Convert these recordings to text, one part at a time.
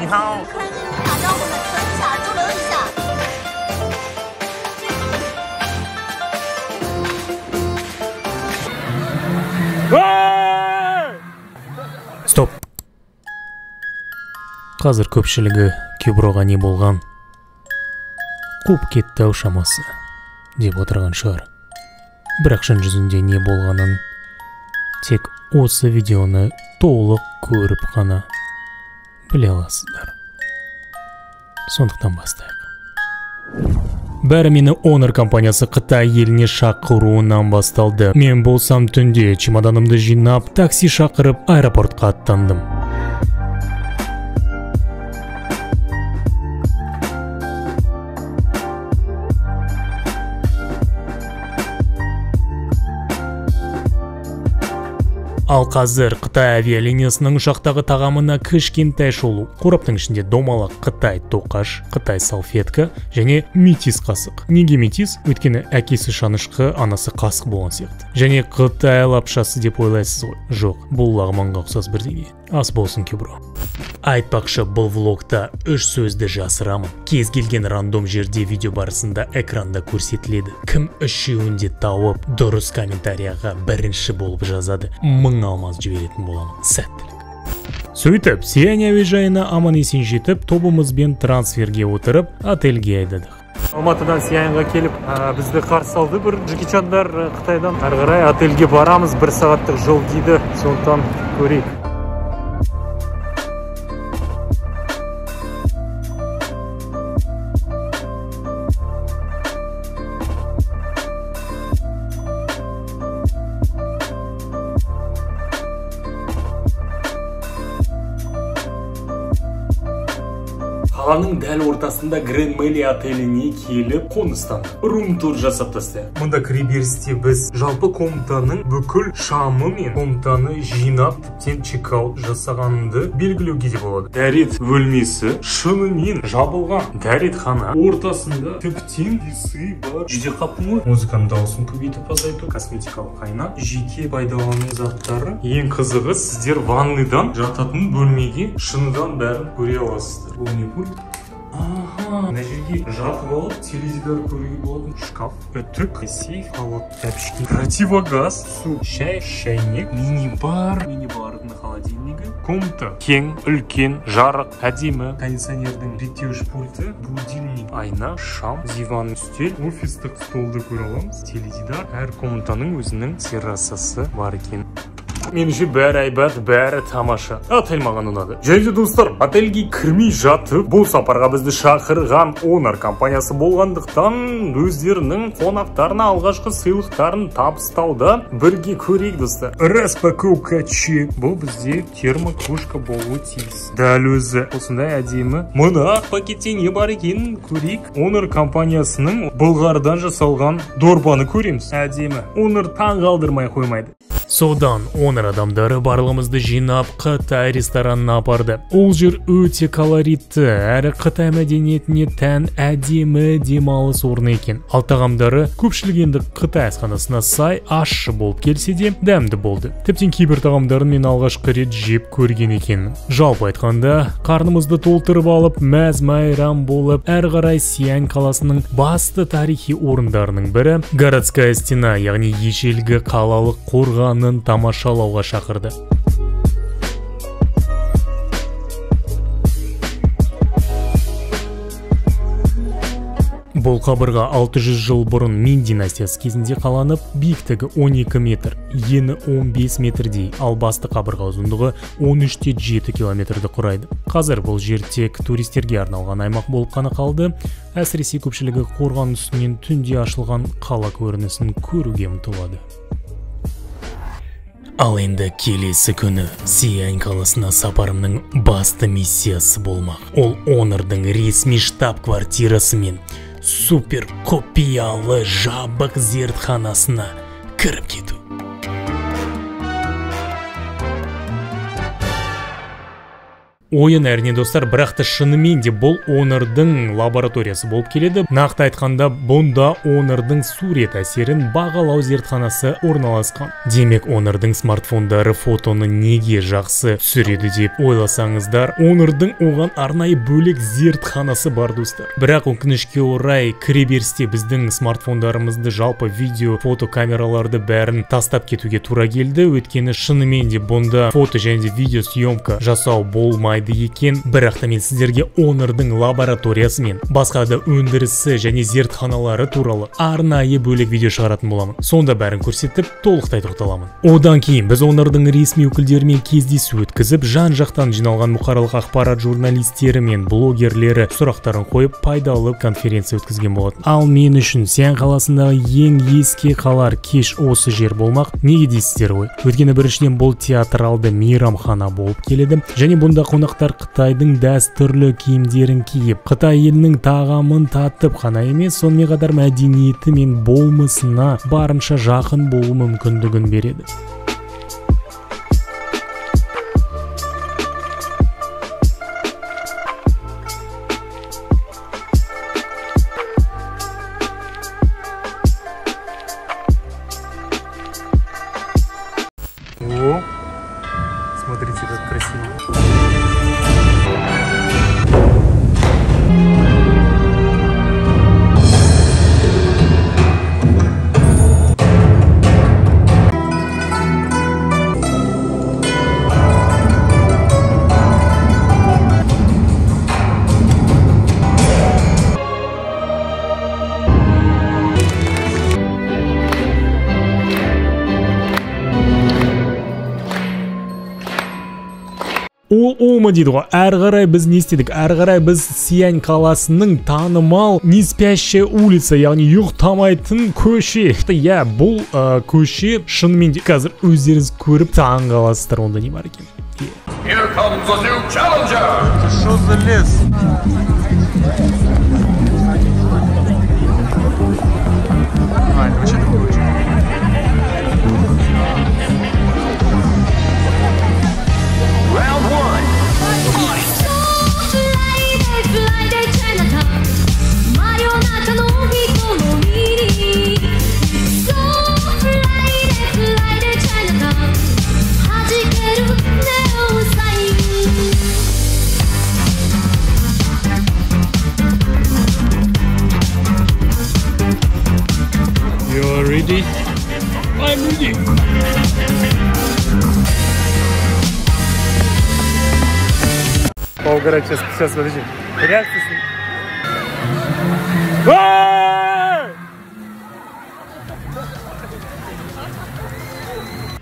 你好。跟你打招呼呢，等一下，久等一下。 Стоп. Қазір көпшілігі Кюброға не болған, қуып кетті ау шамасы деп отырған шығар. Бірақ шын жүзінде не болғанын тек осы видеоны толық көріп қана біле аласыздар. Сондықтан бастайық. Бәрі мені Honor компаниясы Қытай еліне шақыруынан басталды. Мен болсам түнде чемоданымды жинап, такси шақырып аэропортқа аттандым. Ал қазір Қытай авиалиниясының ұшақтағы тағамына кішкентай шолу. Қораптың ішінде домалақ Қытай тоқаш, Қытай салфетка және метис қасық. Неге метис? Өйткені әкесі шанышқы, анасы қасық болған сияқты. Және Қытай лапшасы деп ойлайсыз ғой. Жоқ, бұл лағманға ұқсас бірдеңе. Ас болсын, Кюбро. Айтпақшы, бұл влогта үш сөзді жасырамын. Кез келген рандом жерде видео барысында экранда көрсетіледі. Кім үшеуін де тауып, дұрыс комментарияға бірінші болып жазады, 1000 алмаз жіберетін боламын. Сәттілік. Сөйтіп, Сиань әуежайына аман-есен жетіп, тобымызбен трансферге отырып, отельге айдадық. Алматыдан Сианьға келіп, бізді қарсы алды бір Джекичандар Қытайдан. Әрі қарай отельге барамыз, 1 сағаттық жол дейді, сондықтан көрейік. Қаланың дәл ортасында Grand Meliá отеліне келіп қоныстандық. Рум-тур жасап тастайық. Мұнда кіреберісте біз жалпы комнатаның бүкіл шамы мен комнатаны жинап, тіптен чек-аут жасағанды белгілеуге де болады. Дәрет бөлмесі шынымен жабылған. Дәретхана ортасында тіптен весы бар. Жүзе қаптың ғой. Музыканың дауысын көбейтіп азайту, косметикалық айна, жеке пайдалану заттары. Ең қызығы, сіздер ванныйдан жататын бөлмеге шыныдан бәрін көре аласыздар. Бұл не пульт? Аха, мына жерге жатып алып теледидар көруге болатын шкаф, үтік, сейф, халат, тәпішке, противогаз, су, шай, шайнек, мини-бар, мини-бардың холодильнигі. Комната кең, үлкен, жарық, әдемі. Кондиционердің реттеуіш пульті, будильник, айна, шам, диван, үстел, офистік столды көре аламыз, теледидар. Әр комнатаның өзінің террасасы бар екен. Меніңше бәрі әйбат, бәрі тамаша. Отель маған ұнады. Және де достар, отельге кірмей жатып, бұл сапарға бізді шақырған Honor компаниясы болғандықтан өздерінің қонақтарына алғашқы сыйлықтарын табыстауда бірге көрейік, достар. Распаковка чек. Бұл бізде термокружка болуы тиіс. Дәл өзі осындай әдемі. Мына пакетте не бар екенін көрейік. Honor компаниясының былғарыдан жасалған дорбаны көреміз. Әдемі. Honor таң қалдырмай қоймайды. Содан Honor адамдары барлығымызды жинап Қытай ресторанына апарды. Ол жер өте колоритті, әрі Қытай мәдениетіне тән әдемі демалыс орны екен. Ал тағамдары көпшілік енді Қытай асханасына сай ащы болып келсе де дәмді болды. Тіптен кейбір тағамдарын мен алғашқы рет жеп көрген екенмін. Жалпы айтқанда, қарнымызды толтырып алып, мәз-майрам болып, әрі қарай Сиань қаласының басты тарихи орындарының бірі городская стена, яғни ежелгі қалалық қорғанын тамашалауға шақырды. Бұл қабырға 600 жыл бұрын Мин династиясы кезінде қаланып, биіктігі 12 метр, ені 15 метрдей, ал басты қабырға ұзындығы 13,7 километрді құрайды. Қазір бұл жер тек туристерге арналған аймақ болып қана қалды. Әсіресе көпшілігі қорған үстінен түнде ашылған қала көрінісін көруге ұмтылады. Ал енді келесі күні Сиань қаласына сапарымның басты миссиясы болмақ. Ол Honor'дың ресми штаб-квартирасы мен супер құпиялы жабық зертханасына кіріп кету. Ойын әрине, достар, бірақ та шынымен де бұл Honor'дың лабораториясы болып келеді. Нақты айтқанда, бұнда Honor'дың сурет әсерін бағалау зертханасы орналасқан. Демек, Honor'дың смартфондары фотоны неге жақсы түсіреді деп ойласаңыздар, Honor'дың оған арнайы бөлек зертханасы бар, достар. Бірақ өкінішке орай, кіреберісте біздің смартфондарымызды, жалпы видео, фото камераларды бәрін тастап кетуге тура келді. Өйткені шынымен де бұнда фото және де видео съемка жасау болмайды екен. Бірақ та мен сіздерге Honor'дың лабораториясы мен басқа да өндірісі және зертханалары туралы арнайы бөлек видео шығаратын боламын. Сонда бәрін көрсетіп, толықтай тоқталамын. Одан кейін біз Honor'дың ресми өкілдерімен кездесу өткізіп, жан-жақтан жиналған бұқаралық ақпарат журналистері мен блогерлері сұрақтарын қойып, пайдалы конференция өткізген болатын. Ал мен үшін Сиань қаласындағы ең еске қалар кеш осы жер болмақ. Неге дейсіздер ғой? Өйткені біріншіден бұл театралды мейрамхана болып келеді және бұнда қонақтар Қытайдың дәстүрлі киімдерін киіп, Қытай елінің тағамын татып қана емес, сонымен қатар мәдениеті мен болмысына барынша жақын болу мүмкіндігін береді. О, смотрите, как красиво. Ома дейді ғой. Әрі қарай біз не істедік? Әрі қарай біз Сиань қаласының танымал неспящая улица, яғни ұйықтамайтын көше. Иә, бұл көше шынымен де қазір өздеріңіз көріп таң қаласыздар, онда не бар екен. Here comes a new challenger. Что за лес? А, это вообще другой. Round one. You ready? I'm ready. Поугарать сейчас, сейчас, подожди. Реакция.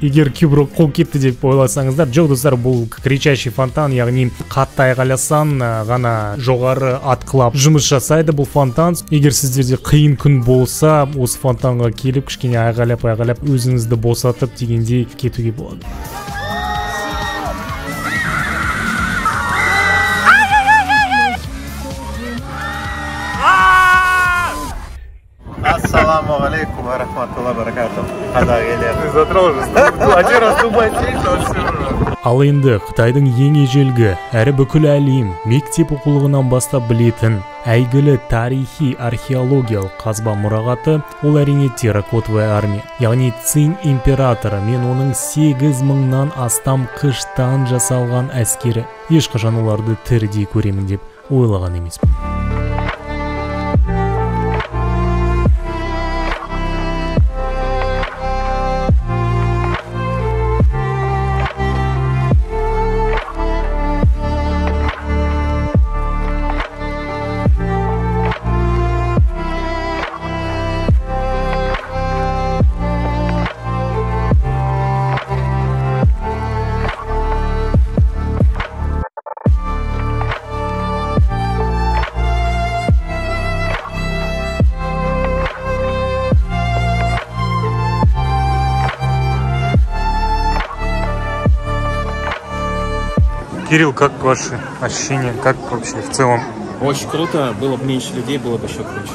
Егер кейбір қол кетті деп ойласаңыздар, жоқ, достар, бұл кричащий фонтан, яғни қатты айғайласаң ғана жоғары атқылап жұмыс жасайды бұл фонтан. Егер сіздерде қиын күн болса, осы фонтанға келіп кішкене айғайлап айғайлап өзіңізді босатып дегендей кетуге болады. Ассаламу алейкум ва рахматуллахи ва баракатух. Қазақ елі. Ты задрал уже. Один раз дубай съездил, все. Ал енді Қытайдың ең ежелгі, әрі бүкіл әлем мектеп оқулығынан бастап білетін әйгілі тарихи археологиялық қазба мұрағаты ол әрине терракотовая армия, яғни Цинь императоры мен оның 8000-нан астам қыштан жасалған әскері. Ешқашан оларды тірідей көремін деп ойлаған емеспін. Кирилл, как ваши ощущения, как вообще в целом? Очень круто, было бы меньше людей, было бы еще круче.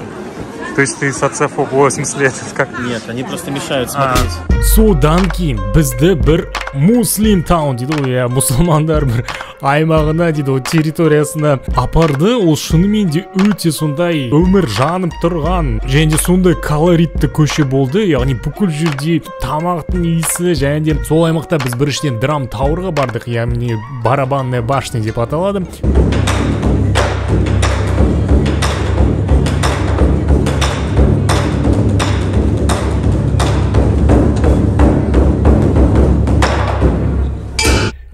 То есть ты социофоб 80 лет? Как? Нет, они просто мешают смотреть. Содан кейін бізді бір Муслим таун дейді ғой, иә, мұсылмандар бір аймағына дейді ғой, территориясына апарды. Ол шынымен де өте сондай өмір жанып тұрған және де сондай колоритті көше болды, яғни бүкіл жерде тамақтың иісі. Және де сол аймақта біз біріншіден Драм Тауэрға бардық, яғни барабанная башня деп аталады.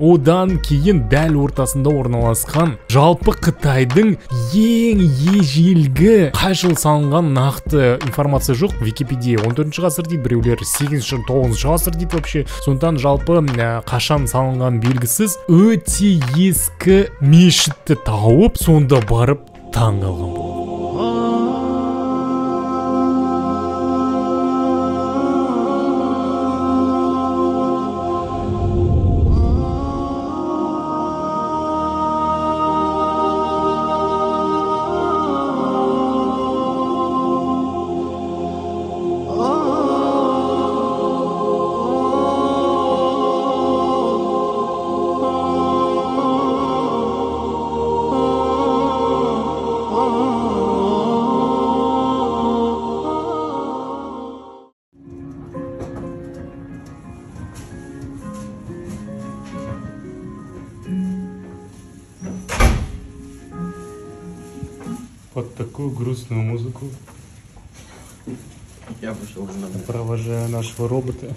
Одан кейін дәл ортасында орналасқан жалпы Қытайдың ең ежелгі, қай жыл салынған нақты информация жоқ, Википедия 14 ғасыр дейді, біреулер 8-ші, 9 ғасыр дейді вообще. Сондықтан жалпы қашан салынған белгісіз, өте ескі мешітті тауып, сонда барып таң қалған болдым. Под такую грустную музыку я пошел, провожая нашего робота.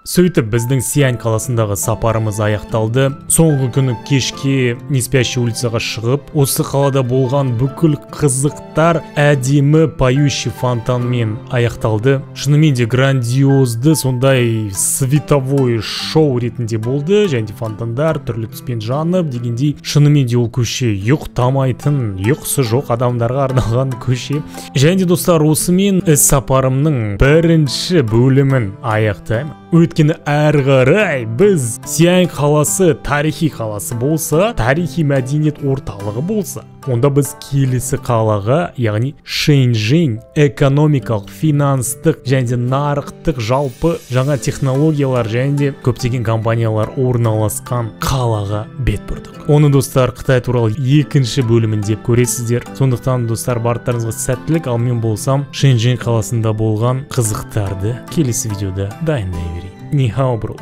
Сөйтіп біздің Сиань қаласындағы сапарымыз аяқталды. Соңғы күні кешке Неспящий улицаға шығып, осы қалада болған бүкіл қызықтар әдемі поющий фонтанмен аяқталды. Шынымен де грандиозды сондай световой шоу ретінде болды, және де фонтандар түрлі түспен жанып дегендей. Шынымен де ол көше ұйықтамайтын, ұйқысы жоқ адамдарға арналған көше. Және де достар, осымен іс сапарымның бірінші бөлімін аяқтаймын. Өйткені әрі қарай біз Сиань қаласы тарихи қаласы болса, тарихи мәдениет орталығы болса, онда біз келесі қалаға, яғни Шэньчжэнь, экономикалық, финанстық және де нарықтық, жалпы жаңа технологиялар және де көптеген компаниялар орналасқан қалаға бет бұрдық. Оны достар Қытай туралы екінші бөлімінде көресіздер. Сондықтан достар, барлықтарыңызға сәттілік. Ал мен болсам Шэньчжэнь қаласында болған қызықтарды келесі видеода дайындай берейін. Ни хао, бро.